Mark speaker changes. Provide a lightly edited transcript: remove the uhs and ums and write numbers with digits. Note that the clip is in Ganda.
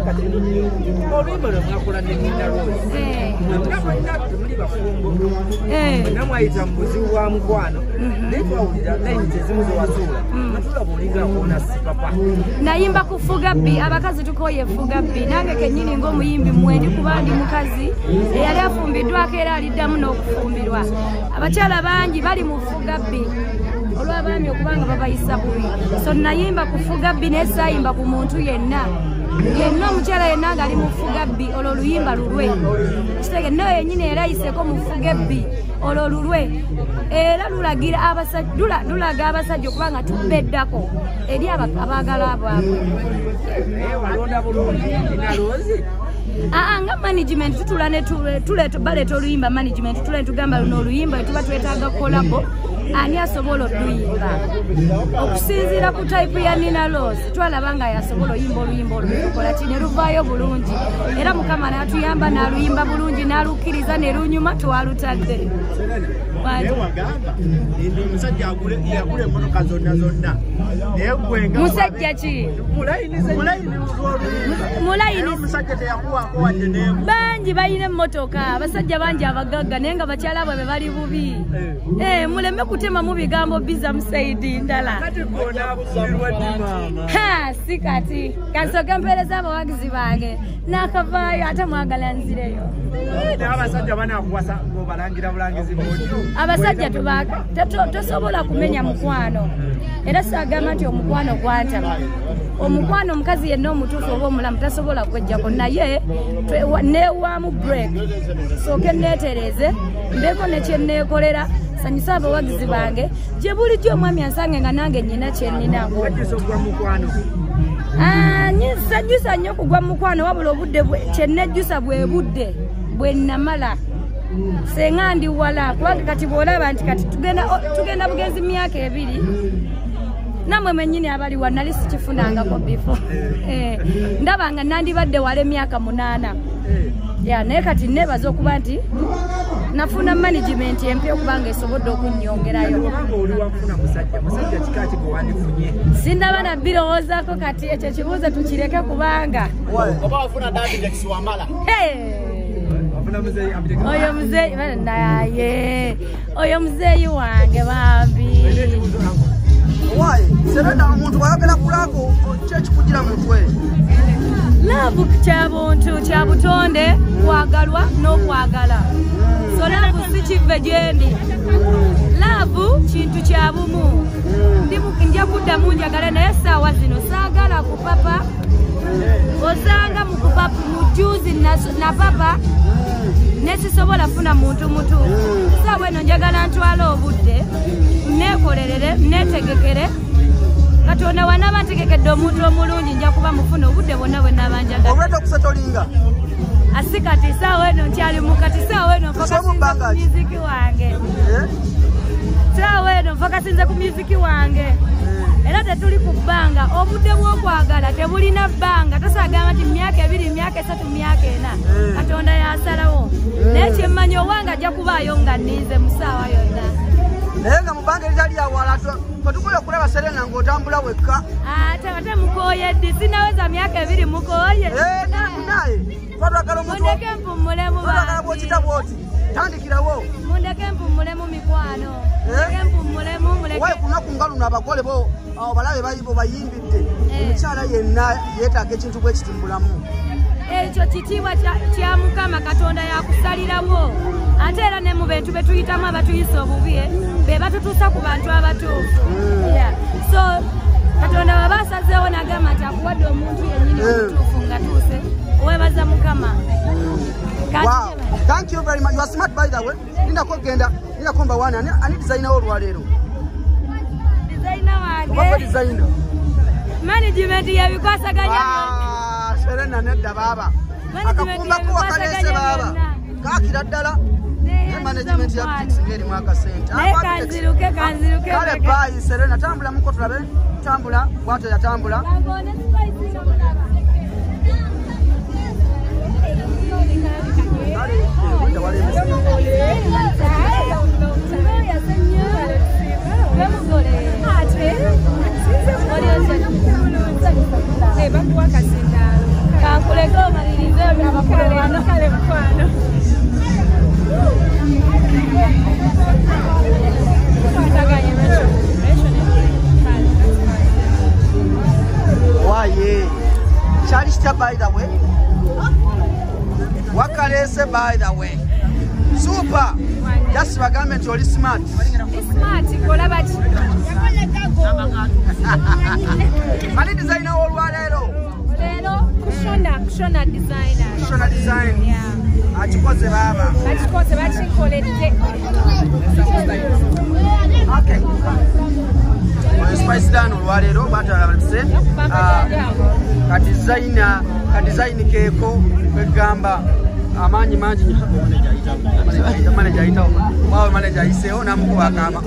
Speaker 1: Kati oluyimba lwe mwakola ne Nina Rose, namwalina temuli bafumbo, namwayita mu buzibu bwa mukwano, naye twawulira layini ezimu zewasuula nga tulaba olinga akoona sipapa.
Speaker 2: Nayimba ku Fugabbi, abakazi tukooye Fugabbi. Nange kennyini ng'omuyimbi mwendi kuba ndi mukazi eyali afumbiddwako era aliddamu n'okufumbirwa. Abakyala bangi bali mu Fugabbi olw'abaami okubanga babayisa bubi. So nayimba ku Fugabbi naye saayimba ku muntu yenna yenna. Omukyala yenna ng'ali mu Fugabbi, olwo oluyimba lulwe. Kitege naye yennyini era ayiseko mu Fugabbi, olwo lulwe, era lulagira abasajja, lulaga abasajja okuba nga tubeddako eri abaagala baabwe.
Speaker 1: Naye walonda bulungi Nina Rose?
Speaker 2: Aa, nga management tutula ne baleeta oluyimba, management tutula ne tugamba luno oluyimba tuba twetaaga collabo, ani asobola oluyimba? Okusinziira ku type ya Nina Rose, twalaba nga yasobola oyimba oluyimba olwo, tukola ki ne luvaayo bulungi, era Mukama n'atuyamba n'aluyimba bulungi n'alukkiriza ne lunyuma, twalutadde.
Speaker 3: Naye wagamba ndi omusajja yagula emmotoka zonna zonna, naye gwe nga
Speaker 2: Musajja ki?
Speaker 3: Mulayini lw'oluyimba.
Speaker 2: Mulayini.
Speaker 3: Omusajja teyakuwaako wadde n'emu.
Speaker 2: Bangi balina emmotoka, abasajja bangi abagagga, naye nga bakyala bwe bali bubi. Eh, muleme kutemamu bigambo biza musaidi ndala.
Speaker 1: Kati gwonaabufumbirwa ddi, maama?
Speaker 2: Ha, si kati kansooke mpeereza abawagizi bange, nakavaayo ate mwagala nzireyo.
Speaker 1: Naye abasajja banakuwasa ng'obalangira bulangizi bwotyo?
Speaker 2: Abasajja tosobola kumenya mukwano, era saagamba nti omukwano gwantama. Omukwano omukazi yenna omutuufu oba omulamu tasobola kwejjako, naye neewaamu break, sooke neetereeze, mbeeko ne kyenneekolera, sanyusa abawagizi bange gye bulijjo, omwami ansange nga nange nnyina kyennina.
Speaker 1: Wajjusa okugwa mu mukwano?
Speaker 2: Ah, nsanyusa nnyo okugwa mu mukwano, wabula obudde kyennejjusa bwe budde bwe namala senga ndi wala, kubanga kati bw'olaba nti kati tugenda bugenzi myaka 2, nammwe mwennyini abali wa nali sikifunangako before. Eh, ndaba nga nandibadde wala emyaka 8 ya, naye kati neebaza okuba nti nafuna management empya okubanga esobodde okunnyongerayo.
Speaker 1: Obanga oli wakufuna musajja, musajja kika ki gwe wandifunye?
Speaker 2: Sindaba nabirowoozaako kati, ekyo kibuuzo tukireke kubanga
Speaker 3: Oba wafuna Davidex Wamala?
Speaker 2: Hey!
Speaker 1: Wafuna muzeeyi Abitex?
Speaker 2: Oyo muzeeyi naye, oyo muzeeyi wange bambi.
Speaker 1: Olina ekibuuzo, uncle?
Speaker 4: Why Serena, omuntu bwayogera ku love, ki ekikugira mutwe?
Speaker 2: Love kya buntu, kya butonde, kwagalwa n'okwagala. So love si kive gyendi, love kintu kya bumu. Nja kuddamu njagala, naye essaawa zino saagala kupapa. Osanga mu kupapa mujuzi napapa nesisobola funa muntu mutuufu. Saawa eno njagala ntwale obudde neekolerere, neetegekere. Katonda wanaba ntegekedde omuntu omulungi, nja kuba mufuna obudde bwonna bwe naaba njagala.
Speaker 4: Olwedde okusetolinga?
Speaker 2: Asi kati saawa eno nkyali mu kati saawa eno
Speaker 4: Tusome
Speaker 2: nfokasinze ku
Speaker 4: bbanga ki?
Speaker 2: muziki wange.
Speaker 4: Eh?
Speaker 2: Saawa eno nfokasinze ku muziki wange, era tetuli ku bbanga. Obudde bw'okwagala tebulina bbanga, tosagamba nti myaka 2, myaka 3, myaka 4. Katonda yasalawo, naye kyemmanyi owange ajja kubaayo nga nninze mu ssaawa yonna.
Speaker 4: Naye nga mu bbanga eritali awala tetukola okulaba Serena ng'otambula wekka.
Speaker 2: Ate mukooye ddi? Sinaweza myaka 2, mukooye.
Speaker 4: Eh, naye twatwagala omuntu
Speaker 2: Mundeke mpummulemu.
Speaker 4: twatwagala
Speaker 2: Bambi.
Speaker 4: bwokita bwoti tandikirawo.
Speaker 2: Mundeke mpummulemu, mikwano. Mundeke mpummulemu, muleke.
Speaker 4: Wayi kunaku nga luno abagole bo awo balabe bo bayimbidde.
Speaker 2: Eh.
Speaker 4: Omukyala yenna yeetaaga ekintu bwe kiti mu bulamu.
Speaker 2: Ekyo kitiibwa kya Mukama Katonda yakusalirawo, ate era ne mu bintu be tuyitamu abatuyisa obubi, be batutuusa ku bantu abatuufu. Yeah. So Katonda waba asazeewo n'agamba nti akuwadde omuntu yennyini omutuufu nga tuuse, owebaza Mukama. Kati
Speaker 4: Wow, thank you very much. You are smart, by the way. Lindako genda, lindako mbawane. Ani designer wo olwaleero?
Speaker 2: Designer
Speaker 4: Oba gwe
Speaker 2: wange
Speaker 4: designer?
Speaker 2: Management yabikwasaganya byonna.
Speaker 4: Ah, Serena, nedda baaba.
Speaker 2: Management
Speaker 4: Akakumbako wakaleese
Speaker 2: yabikwasaganya
Speaker 4: baaba.
Speaker 2: byonna.
Speaker 4: Kakira ddala. Ne management ya
Speaker 2: Mukwano.
Speaker 4: Bitex ng'erimu akasente.
Speaker 2: Naye
Speaker 4: Ah,
Speaker 2: kanziruke, kanziruke.
Speaker 4: Kale bye Serena, tambula muko tulabe. Tambula, bw'atyo yatambula.
Speaker 2: Kangoone Spice nga mulaba.
Speaker 4: Kale, wedda wali emisigo.
Speaker 2: Oyo nnyo. Bemugole. Oli otya?
Speaker 5: Bakuwa akazindaalo.
Speaker 2: Kankule.
Speaker 4: kitya by the way? Wakalese by the way. Super. Just bagambe nti oli smart.
Speaker 2: Smart olaba ki?
Speaker 4: Ani designer olwaleero?
Speaker 2: Leero kushona designer.
Speaker 4: Kushona design.
Speaker 2: Yeah.
Speaker 4: Akikoze baaba.
Speaker 2: Bakikoze bakinkoledde.
Speaker 4: Okay. Spice Dan olwaleero batalabise. Ka designer, ka design keeko kwegamba amaanyi mangi manager ayitawo. Manager ayiseewo n'amukuba akaama.